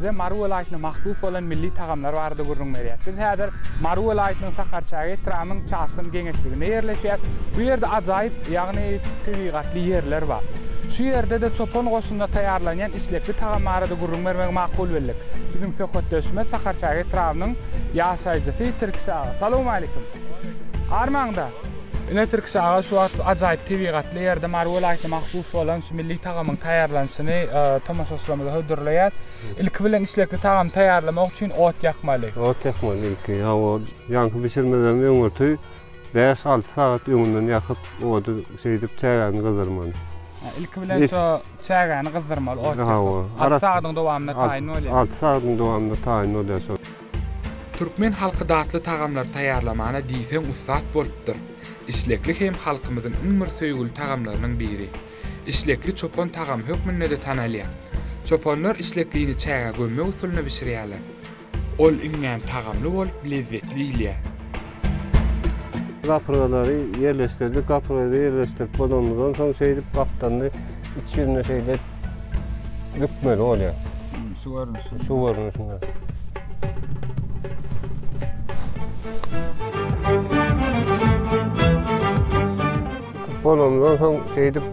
Size Mary welaýatyna mahsus bolan milli tagamlar barada gürrüň berýäs. Biz häzir Mary welaýatynyň Sakarçäge etrabynyň Çaşgyn geňeşliginde ýerleşýäs. Bu ýerde ajaýyp, ýagny tebigatly ýerler bar. Şu ýerde-de çopan goşunda taýýarlanýan işlekli tagam barada gürrüň bermegi makul bildik. Biziň söhbetdeşimiz Sakarçäge etrabynyň ýaşaýjysy Tirkiş aga. Salowmalikim. Armaňda. Ine Tirkiş aga şu wagt ajaýyp tebigatly ýerde Mary welaýatyna mahsus bolan şu milli tagamyň taýýarlanyşyny tomaşaçylarymyza hödürleýäs. Ilki bilen işlekli tagamy taýýarlamak üçin ot ýakmaly. Ot ýakmaly ilki. Hawa, ýaňky bişirmeden öňürti 5-6 sagat öňünden ýakyp, ody şeýdip çägäni gyzdyrmaly. Ilki bilen şo çägäni gyzdyrmaly ot ýakyp. 6 sagadyň dowamynda taýyn bolýar. 6 sagadyň dowamynda taýyn bolýar şol. Türkmen halky datly tagamlary taýýarlamana diýseň ussat bolupdyr. Işlekli hem halkymyzyň iň bir söýgüli tagamlarynyň biri. Işlekli çopan tagamy hökmünde-de tanalýar. Çopanlar işleklini çägä gömmek usulynda bişirýärler. Ol iňňän tagamly bolup, lezzetli iýilýär. Gapyrgalary ýerleşdirdik. Gapyrgalary ýerleşdirip bolanymyzdan soň şeýdip gapdalny iç ýüzüne şeýle bükmeli bolýar. Şu görnüşinde. Şu görnüşinde. Bolandan soň şeýdip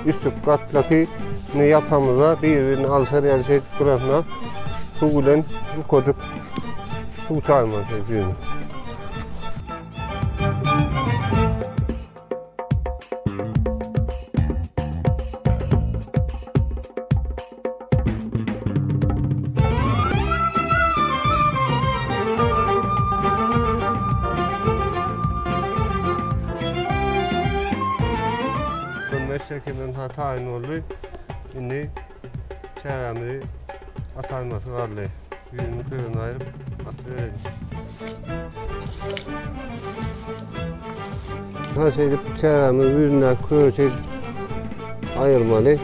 üstü gatlaky ýapamyza bir-birini alşar ýaly şeýdip gyrasyna suw bilen ýukajyk suw çaýmaly şeýdip. Gömmeç çekimden ha taýyn boldy. Indi çägämizi ataýmasy galdy. Ýüzüni közüni aýryp atyp berelim. Ha şeýdip çägämizi ýüzündäki közi şeýdip aýyrmaly.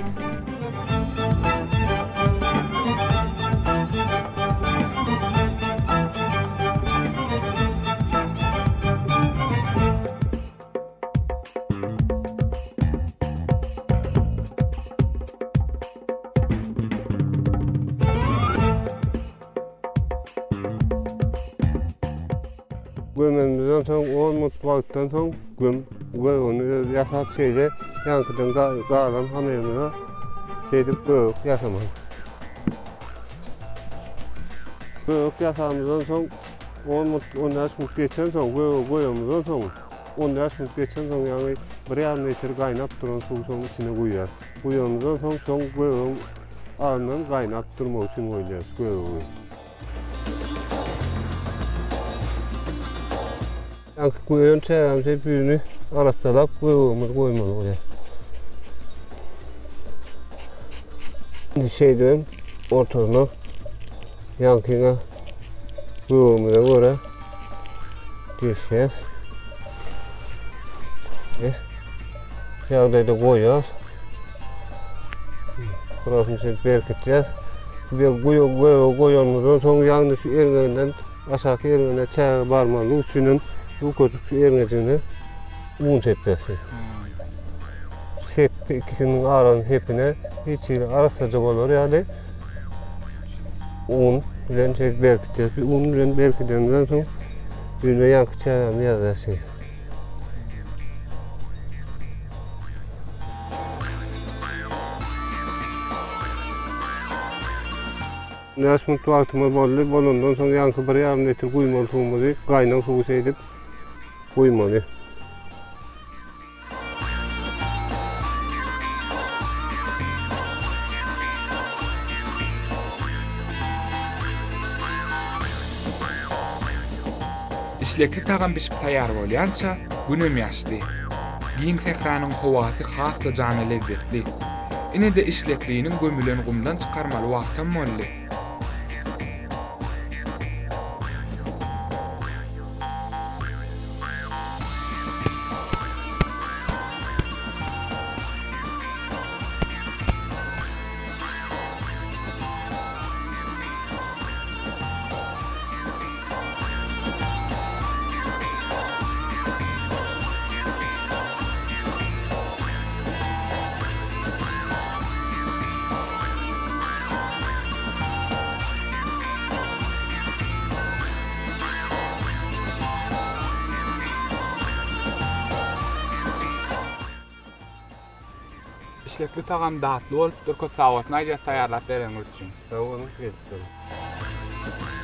Gömenimizden soň 10 minut wagtdan soň göm gögüni öz ýasap şeýle ýaňkydan galan hamyrymyza şeýdip gögek ýasamaly. Gögek ýasamyzdan soň 10 minut 15 minut geçen soň gögegi goýamyzdan soň 15 minut geçen soň ýaňy bir ýarym litr gaýnap duran suw şoň içine guýýar. Guýanymyzdan soň şoň gögegiň azyndan gaýnap durmagy üçin goýulýar gögegi. Ýaňky goýan çägämizi hep ýüzüni arassalap gögegimizi goýmaly bolýar. Indi şeýdibem ortasyna ýaňkyňa gögegimize görä düşýär. Ýagdaýda goýýas. Gurasyny şeýdip berkitýäs. Bir guýy goýanymyzdan soň ýagny şu erňeginden aşaky erňegine çäge barmazlyk üçin hem ýukajyk şu erňejigine un sepýäs. Sep ikisiniň arasyny sepine hiç hili arassaja bolar ýaly un bilen şeýdip berkitýäs. Un bilen berkidenden soň ýüzüne ýaňky çägäni ýazýas şeýdip. Bäş minut wagtymyz boldy. Bolandan soň ýaňky bir ýarym litr guýmaly suwumyzy gaýnag suwy şeýdip guýmaly. Işlekli tagam bişip taýýar bolýança, Günem ýaşdy. Giň sähranyň howasy has-da jana lezzetli. Ine-de işlekliniň gömülen gumdan çykarmaly wagtam boldy. Işlekli tagam datly bolupdyr. Köp sag bolsun aýdýas taýýarlap bereniňiz üçin. Sag boluň, gelip duruň.